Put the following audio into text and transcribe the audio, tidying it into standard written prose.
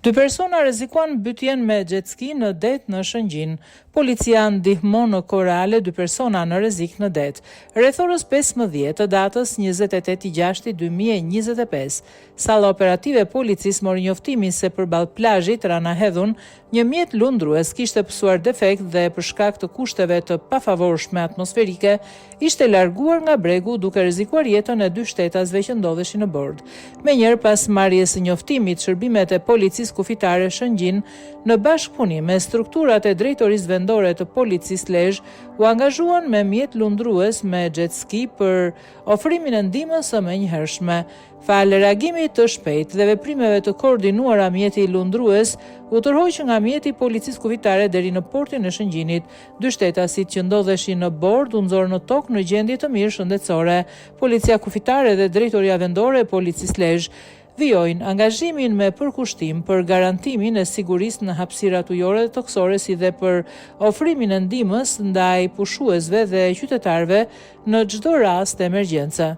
Dy persona rrezikuan mbytjen me jet ski në det në Shëngjin. Policia ndihmon në kohë reale dy persona në rrezik në det. Rreth orës 15 të datës 28 i 6 2025, Salla Operative e Policisë mori njoftimin se përballë plazhit Rana Hedhun, një mjet lundrues kishte pësuar defekt dhe për shkak të kushteve të pafavorshme atmosferike ishte larguar nga bregu duke rrezikuar jetën e dy shtetasve që ndodheshin në bord. Menjëherë pas marrjes së njoftimit, shërbimet e Policisë Kufitare Shëngjin, në bashkëpunim me strukturat e Drejtorisë Vendore të Policisë Lezhë, u angazhuan me mjet lundrues me jet ski për ofrimin e ndihmës së menjëhershme. Falë reagimit të shpejtë dhe veprimeve të koordinuara mjeti lundrues u tërhoq nga mjeti i Policisë Kufitare deri në portin e Shëngjinit. Dy shtetasit që ndodheshin në bord u nxorën në tokë në gjendje të mirë shëndetësore. Policia Kufitare dhe Drejtoria Vendore e Policisë Lezhë vijojnë angazhimin me përkushtim për garantimin e sigurisë në hapësirat ujore dhe tokësore si dhe për ofrimin e ndihmës ndaj pushuesve dhe qytetarëve në çdo rast emergjence.